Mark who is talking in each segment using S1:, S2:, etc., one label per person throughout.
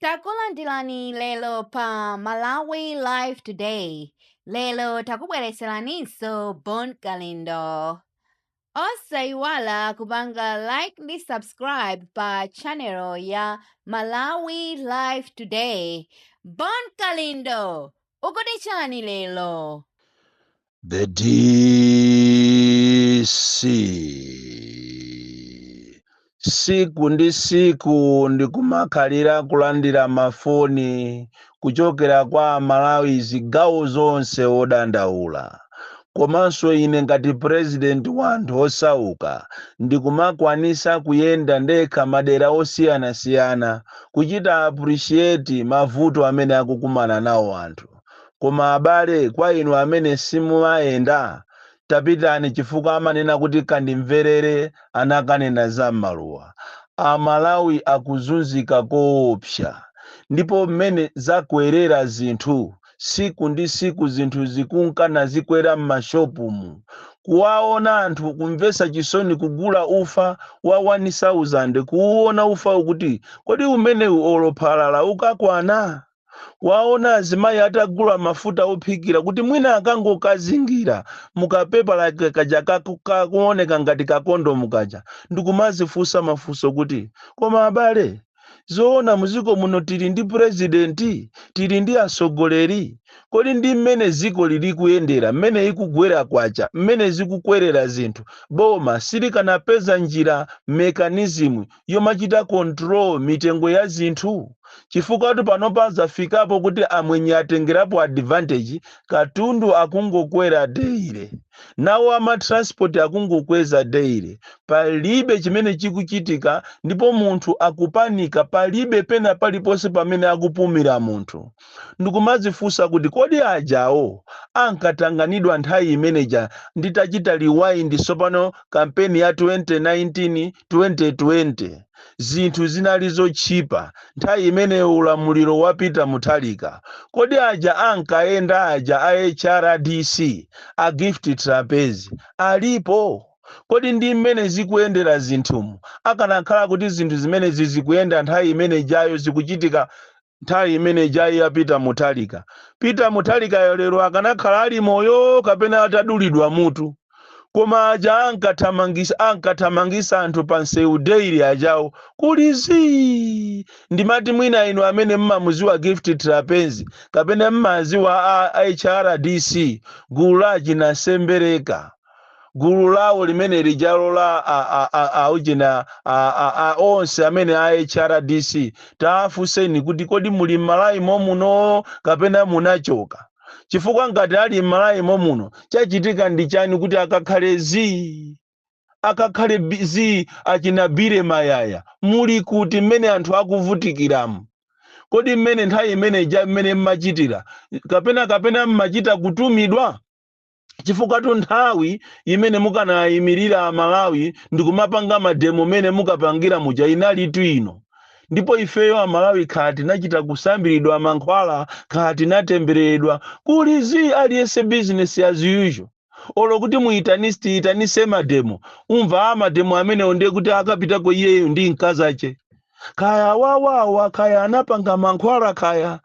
S1: Takulandirani lero pa Malawi Live Today. Lero takubwereseraninso Bon Kalindo. Osaiwala kupanga like ndi subscribe pa channel ya Malawi Live Today. Bon Kalindo, ukuti chani lero?
S2: The DC. Siku ndi siku ndikumakhalira kulandira mafoni kuchokera kwa Amalawi zigawo zonse odandaula. Komanso ine ngati president wa anthu osauka ndikumakwanisa kuyenda ndekha madera osiyanasiyana kuchita appreciate mavuto amene akukumana nawo anthu. Koma abale, kwa inu amene simumayenda, tapitani, chifukwa amanena kuti kandimverere anakanena za m'maluwa. Amalawi akuzunzika koopsa, ndipo mmene zakwerera zinthu siku ndi siku, zinthu zikunkana zikwera m'mashopumu. Kuwaona anthu kumvetsa chisoni, kugula ufa wa 1000, kuuona ufa ukuti kodi umenewu olophalala ukakwana? Waona azimayi atagula mafuta ophikira kuti mwina akangokazingira mukapepa lake kaja kakuoneka ngati kakondomu kaja, ndikumazifunsa mafunso kuti koma abale, zoona muziko muno tili ndi purezidenti, tili ndi atsogoleri? Kodi ndi mmene ziko lili kuyendera, mmene ikugwera kwacha, mmene zikukwerera zinthu, boma silikanapeza njira, mechanism yomachita control mitengo ya zinthu? Chifukwa panopa zafikapo kuti amwenye atengerapo advantage, katundu akungokwera daily, nawo ama transport akungokweza daily, palibe chimene chikuchitika, ndipo munthu akupanika, palibe pena paliponse pamene akupumira munthu. Ndikumadzifunsa kuti kodi ajawo ankatanganidwa nthawi imeneja, nditachita rewind sopano kampeni ya 2019 2020, zinthu zinali zotchipa nthawi imeneyo, ulamuliro wapita Mutharika. Kodi aja ankayenda aja a HRDC, a Gift Trapence, alipo? Kodi ndi mmene zikuyendera zinthumu, akanakhala kuti zinthu zimenezi zikuyenda nthawi imene jayo, zikuchitika nthawi imene jayo yapita Mutharika, Peter Mutharikayo lero akanakhala ali moyo kapena atadulidwa mutu? Koma aja ankathamangisa anthu pa nsewu daily ajawo kuli zii. Ndimati mwina inu amene mmamuziwa Gift Trapence kapena mmaziwa a HRDC, gulu la chinasembereka, gulu lawo limene lijalo la auchina onse amene a HRDC, taafunseni kuti kodi muli m'Malawi momuno kapena munachoka? Chifukwa ngati ali m'Malawi momuno, chachitika ndi chani kuti akakhale zii, akakhale zii? Achina Billy Mayaya muli kuti mmene anthu akuvutikiramu? Kodi mmene nthawi imene ija mmene mmachitira, kapena mmachita kutumidwa? Chifukwa tu nthawi imene mukanayimirira Amalawi ndikumapanga mademo mene mukapangira muja inalitu ino. Ndipo ifeyo Amalawi khala tinachita kusambiridwa mankhwala, khala tinatembereredwa, kuli zi, aliyense business as usual. Olo kuti muyitanise, tiyitanise mademo, umva a mademo amenewo ndiye kuti akapitako iyeyo ndi mkazache, kaya wawawa, kaya anapanga mankhwala, kaya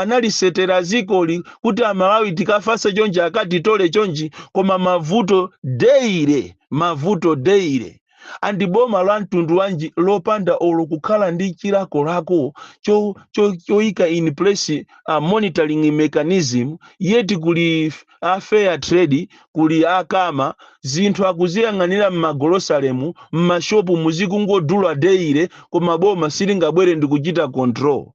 S2: analisetera zikoli kuti Amalawi tikafase chonchi, akatitole chonchi. Koma mavuto daily, mavuto daily. And boma la mtundu wanji lopanda olo kukhala ndi chilakolako choyika in place monitoring mechanism? Yeti kuli a Fair Trade, kuli akama zinthu akuziyang'anira m'magolosalemu, m'mashopu muzikungodula daily, koma boma silingabwere ndi kuchita control.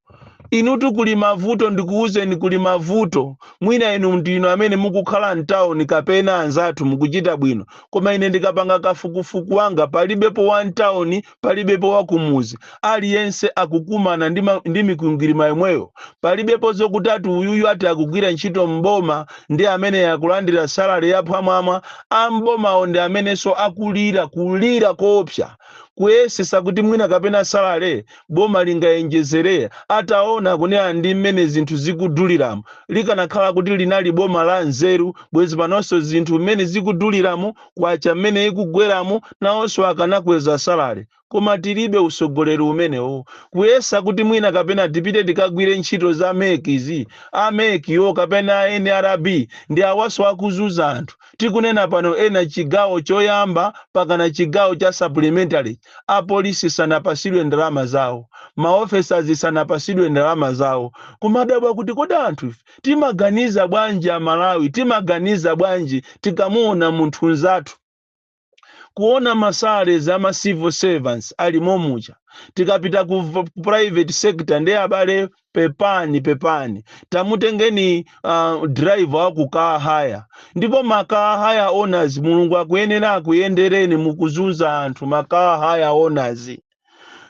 S2: Inutu kuli mavuto, ndikuwuzeni, kuli mavuto. Mwina inu ndinu amene mukukhala mtawuni kapena anzathu mukuchita bwino, koma ine ndikapanga kafukufuku wanga, palibepo wa mtawuni, palibepo wa kumuzi, aliyense akukumana ndi mikwingwirima yomweyo. Palibepo zokuti ati uyuyu ati akugwira ntchito mboma ndi amene akulandira salary yaphwamwamwa. Ambomawo ndi amenenso akulira, kulira koopsa. Kuyesesa kuti mwina kapena salary boma lingayenjezere ataona kunena ndi mmene zinthu zikuduliramo. Likanakhala kuti linali boma la nzeru, bwezi panonso zinthu mmene zikuduliramo, kwacha mmene ikugweramo, nawonso akanakweza salary, koma tilibe usogoleri umenewo. Kuyesa kuti mwina kapena tipite tikagwire ntchito za MEC zi, a MEC yo kapena NRB ndi awaso akuzuza anthu. Tikunena pano, ena chigawo choyamba pakana chigawo cha supplementary, apolisi sanapasidwe ndalama zawo, ma officers sanapasidwe ndalama zawo. Kumadabwa kuti kodi anthu ife timaganiza bwanji? Amalawi timaganiza bwanji tikamuona munthu nzathu kuona ma salaries ama civil servants alimo muja? Tikapita ku private sector, ndi abale, pepani, pepani, tamutengeni driver wa ku car hire. Ndipo ma car hire owners, Mulungu akuyenera akuyendereni, mukuzunza anthu. Ma car hire owners,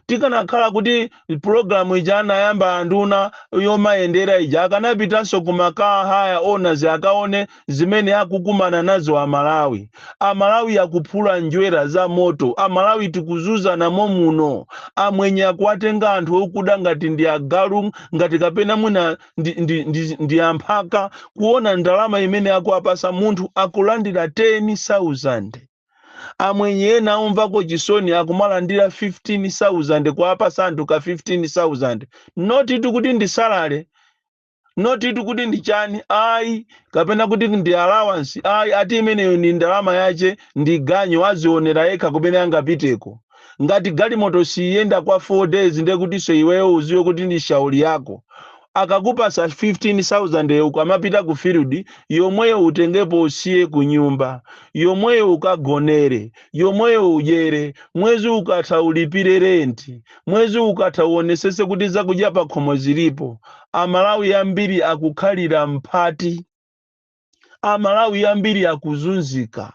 S2: tikanakhala kuti pulogalamu ija anayamba anduna yomayendera ija, akanapitanso ku ma car hire owners akaone zimene akukumana nazo Amalawi. Amalawi akuphula njwera za moto. Amalawi tikuzuzana momuno. Amwenye akuwatenga anthu okuda ngati ndi agalu, ngati kapena mwina ndi amphaka. Kuona ndalama imene akuwapasa, munthu akulandira 10,000, amwenye ena amvako chisoni akumalandira 15,000. Kuwapasa anthu ka 15,000, not tikuti ndi salary, not tikuti ndi chani, ayi, kapena kuti ndi allowance, ayi. Ati imeneyo ndi ndalama yache, ndi ganyo, azionera yekha kumene angapiteko. Ngati galimoto siyenda kwa 4 days, ndiye kutinso iweyo uziwe kuti ndi shauli yako. Akakupasa 15,000, ukamapita ku field, yomweyo utengepo usiye ku nyumba, yomweyo ukagonere, yomweyo udyere. Mwezi ukatha ulipire renti, mwezi ukatha uonesese kuti zakudya pakhomo zilipo. Amalawi ambiri akukhalira mphati, Amalawi ambiri akuzunzika.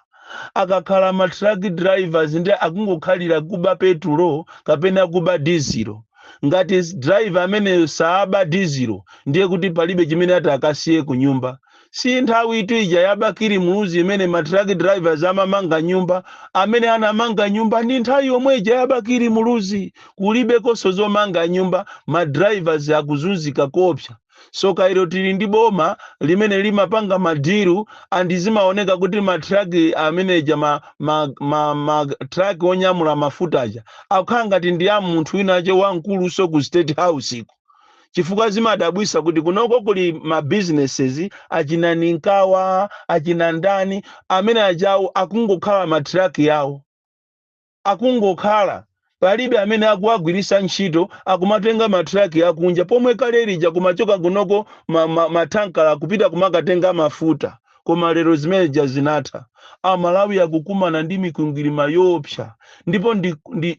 S2: Akakhala ma truck drivers, ndi akungokhalira kuba petulo kapena kuba dizilo. Ngati driver ameneyo saaba dizilo, ndiye kuti palibe chimene ati akasiye ku nyumba. Si nthawi itu ija ya Bakili Muluzi imene ma truck drivers amamanga nyumba? Amene anamanga nyumba ndi nthawi yomwe ija ya Bakili Muluzi. Kulibekonso zomanga nyumba, ma drivers akuzunzika kopsa. So kairo tili ndi boma limene limapanga ma deal, and zimaoneka kuti ma truck ameneja, ma truck onyamula mafuta aja, akukhala ngati ndi a munthu wina ache wamkuluso ku State House iko, chifukwa zimadabwisa kuti kunoko kuli ma businesses achina Ninkawa, achina ndani, amene ajawo akungokhala ma truck yawo, akungokhala, palibe amene akuwagwirisa ntchito, akumatenga ma truck akunja, pomwe kale lija kumachoka kunoko matankala kupita kumakatenga mafuta. Koma lero zimeneja zinatha. Amalawi akukumana ndi mikwingwirima yoopsa, ndipo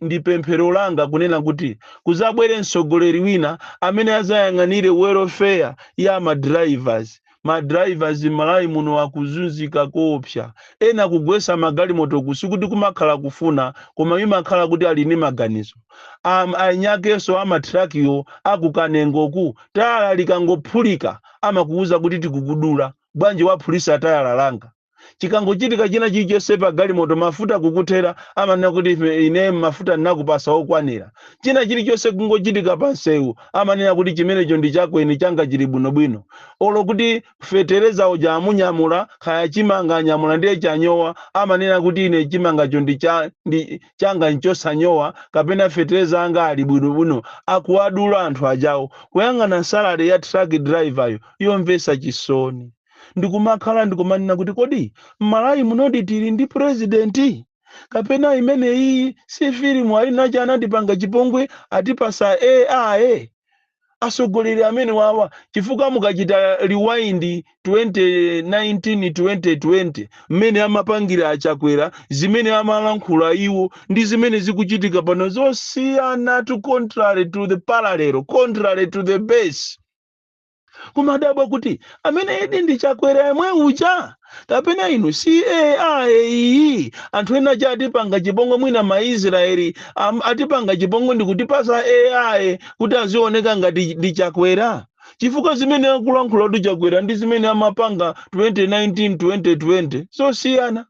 S2: ndi pemphero langa kunena kuti kuzabwere mtsogoleri wina amene azayang'anire welfare ya ma drivers. Ma drivers Malawi muno akuzunzika koopsa. Ena kugwesa magalimoto kusikuti kumakhala kufuna, koma imakhala kuti ali ndi maganizo. Anyakenso ama truck yo akukanengoku, tayala likangophulika amakuwuza kuti tikukudula. Bwanji waphulisa tayala langa? Chikangochitika china chilichonse pa galimoto, mafuta kukuthera, amanena kuti ine mafuta ndinakupasa okwanira. China chilichonse kungochitika pa msewu, amanena kuti chimenecho ndi chako, ine changa chili bwinobwino. Olo kuti fetereza uja amunyamula, kaya chimanga anyamula, ndiye chanyowa, amanena kuti ine chimangacho ndi changa nchosanyowa, kapena fetereza anga ali bwinobwino. Akuwadula anthu ajawo. Kuyang'ana salary ya truck driver yo, yomvetsa chisoni. Ndikumakhala ndikumanena kuti kodi Mmalawi munodi tili ndi president, kapena imeneyi si filimu? Alinacho anatipanga chipongwe, atipasa AI asogoleri amene wawa, chifukwa mukachita rewind 2019, 2020, mmene amapangira Achakwera, zimene amalankhula iwo ndi zimene zikuchitika pano zosiyana, to contrary to the parallel, contrary to the base. Kumadabwa kuti amene edi ndi Chakwera yemwe uja, kapena inu si AI iyi? Anthu ena cha atipanga chipongwe, mwina Maisraeli atipanga chipongwe ndikutipasa AI kuti azioneka ngati ndi Chakwera, chifukwa zimene akulankhula kuti Chakwera ndi zimene amapanga 2019, 2020 zosiyana.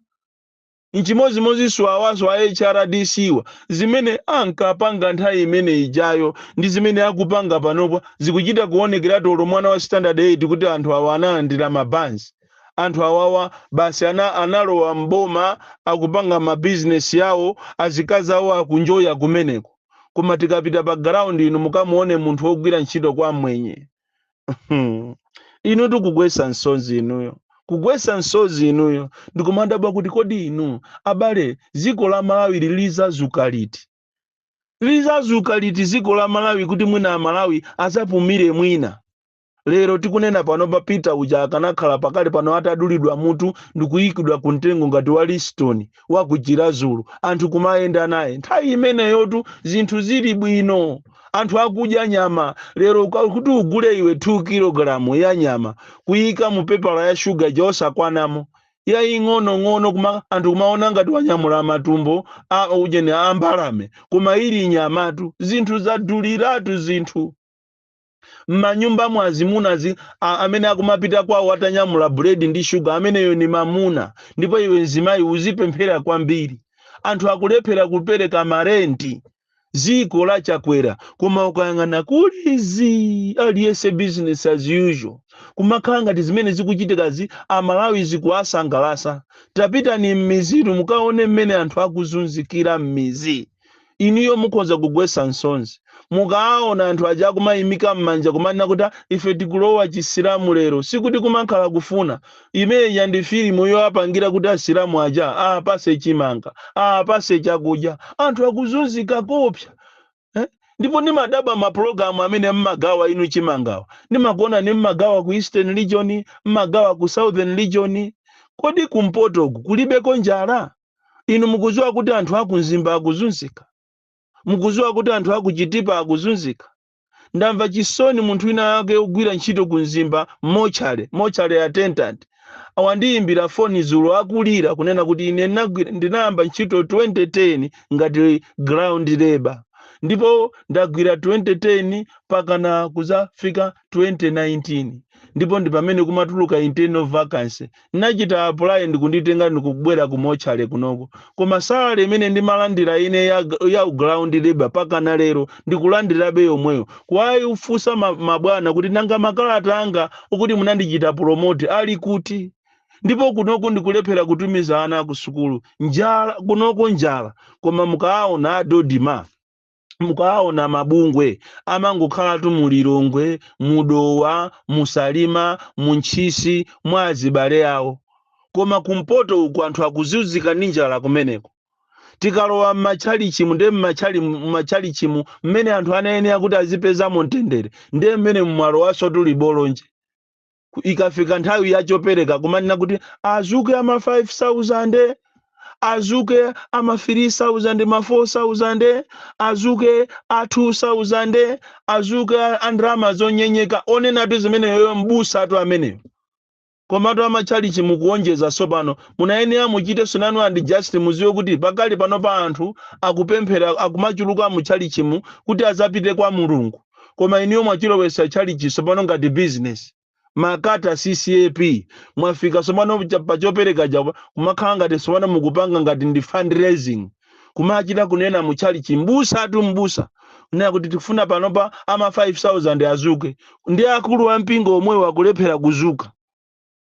S2: Nchimozimozinso awaso a HRDC wa, zimene ankapanga nthawi imene ijayo ndi zimene akupanga panopo zikuchita kuonekeratu olo mwana wa standard 8 kuti anthu awa analandira mabanzi. Anthu awawa basi analowa mboma, akupanga mabizinesi yawo, azikazi awo akunjoya kumeneko. Koma tikapita pa ground, inu mukamuone munthu wogwira ntchito kwa mwenye. Inu tikugwesa msozi, inuyo kugwesa msozi inuyo, ndikumadabwa kuti kodi inu abale, dziko la Malawi lizazuka liti? Lizazuka liti dziko la Malawi kuti mwina Amalawi azapumire mwina? Lero tikunena pano, pa Peter uja akanakhala pakali pano atadulidwa mutu ndikuyikidwa kumtengo ngati wa Liston wa ku Chiradzulu, anthu kumayenda naye. Nthawi imeneyotu zinthu zili bwino, anthu akudya nyama. Lero kuti ugule iwe 2 kilogalamu ya nyama kuyika mu pepala ya shuga josakwanamo yaying'onong'ono, kuma anthu kumaona ngati wanyamula matumbo a ujeni a mbalame, koma ili nyamatu. Zinthu zaduliratu zinthu m'manyumba mwazimunazi amene akumapita kwawo atanyamula buledi ndi shuga, ameneyo ni mamuna. Ndipo iwe mzimayi uzipemphera kwambiri. Anthu akulephera kupereka marenti, ziko la Chakwera. Koma ukayang'ana kulizi, aliyense business as usual, kumakhala ngati zimene zikuchitikazi Amalawi zikuwasangalasa. Tapitani m'mizitu mukaone mmene anthu akuzunzikira m'mizi. Inuyo mukhoza kugwesa nsonzi mukaona anthu aja akumayimika m'manja kumanena kuti, "Ah, ife tikulowa Chisilamu lero." Sikuti kumakhala kufuna, imeneja ndi filimu yowapangira kuti Asilamu aja apase chimanga, apase chakudya. Anthu akuzunzika kopsa, eh? Ndipo ndimadabwa mapulogalamu amene mmagawa inu chimangawa, ndimakuona ni mmagawa ku Eastern Region, mmagawa ku Southern Region. Kodi kumpotoku kulibeko njala? Inu mukuziwa kuti anthu akumzimba akuzunzika? Mukuziwa kuti anthu akuchitipa akuzunzika? Ndamva chisoni, munthu wina ake ogwira ntchito ku Mzimba mortuary, mortuary attendant, awandiyimbira foni dzulo akulira kunena kuti, "Ine ndinayamba ntchito 2010 ngati ground labor, ndipo ndagwira 2010 pakana kuzafika 2019, ndipo ndi pamene kumatuluka internal vacancy, nachita apply, ndikunditenga ndikubwera ku mortuary kunoko. Koma salary imene ndimalandira ine ya ground labor pakana lero ndikulandirabe yomweyo. Kuwayifunsa mabwana kuti nanga makalata anga ukuti munandichita promote ali kuti? Ndipo kunoko ndikulephera kutumiza ana ku sukulu, njala kunoko, njala." Koma mukaona adodima, mukaona mabungwe amangokhalatu mulilongwe, mudowa, musalima, muntchisi mwa azibale awo. Koma kumpoto uku anthu akuzunzika ndi njala kumeneko. Tikalowa m'matchalichimu, ndiye m'matchalichimu mmene anthu anayenera kuti azipezamo mtendere, ndiye mmene mmalowaso tuli bolonje. Ikafika nthawi yachopereka kumanena kuti azuke ama 5000, azuke ama 3000, ma 4000, azuke a 2000, azuke a ndalama zonyenyeka. Onenatu zimeneyo mbusa atu ameneyo. Komatu amatchalichi mukuonjeza. Sopano munayenera muchite sunanu and just muziwe kuti pakali pano pa anthu akupemphera, akumachuluka mutchalichimu kuti azapite kwa Mulungu. Koma iniyo mwachilowesa tchalichi sopano ngati business. Makata CCAP mwafika sopano pachopereka cha kumakhala ngati sopano mukupanga ngati ndi fundraising, kumachita kunena mutchalichi, mbusa atu mbusa kunena kuti tikufuna panopa ama 5000 azuke. Ndi akulu a mpingo omwewo akulephera kuzuka,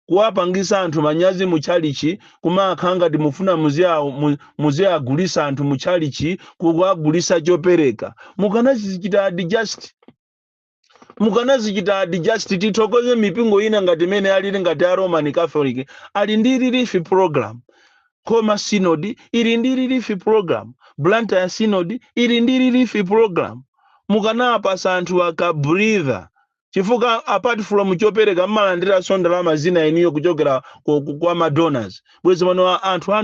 S2: kuwapangisa anthu manyazi mutchalichi, kumakhala ngati mufuna muziyagulisa anthu mutchalichi, kuwagulisa chopereka. Mukanazichita adjust, mukanazichita adjust. Tithokoze mipingo ina ngati imene alili ngati a Roman Catholic ali ndi relief program, koma Synod ili ndi relief program, Blantyre Synod ili ndi relief program. Mukanapasa anthu aka breather, chifukwa apart from chopereka mmalandiranso ndalama zina iniyo kuchokera kwa madonors. Bwezi pano anthu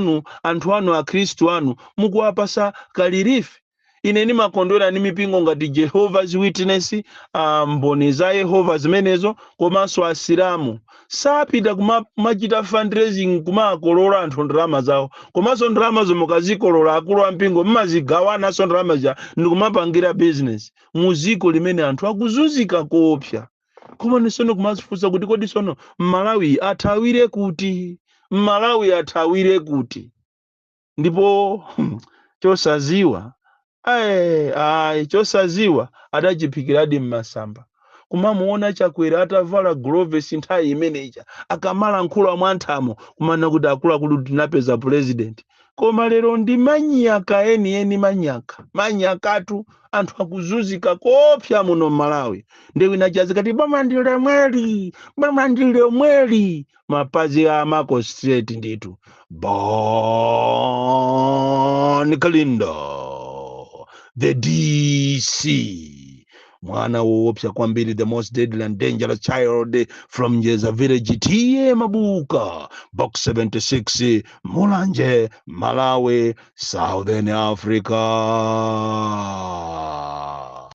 S2: anu, akhristu anu, mukuwapasa ka relief. Ine ndimakondwera ndi mipingo ngati Jehovah's Witness, Mboni za Yehova zimenezo, komanso Asilamu sapita kumachita fundraising, kumakolola anthu ndalama zawo. Komanso ndalamazo mukazikolola, akulu ampingo mmazigawananso ndalama zija ndikumapangira business muziko limene anthu akuzunzika koopsa. Koma nisono kumazifunsa kuti kodi sono Mmalawi athawire kuti? Mmalawi athawire kuti? Ndipo chosaziwa, ayi, chosaziwa adachiphikiradi mmasamba. Kumamuona Chakwera atavala gloves nthawi imeneja, akamalankhula mwanthamo, kumana kuti akuluakulu, tinapeza president. Koma lero ndi manyaka enieni, manyaka, manyakatu. Anthu akuzunzika kopsa muno mMalawi. Ndi wina chazikati, "Boma ndi lomweli, boma ndi lomweli." Mapazi a mako straight ndithu. Bon Kalindo, the DC, mwana woopsa kwambiri, the most deadly and dangerous child from Njeza village, T/A Mabuka, Box 76, Mulanje, Malawi, Southern Africa.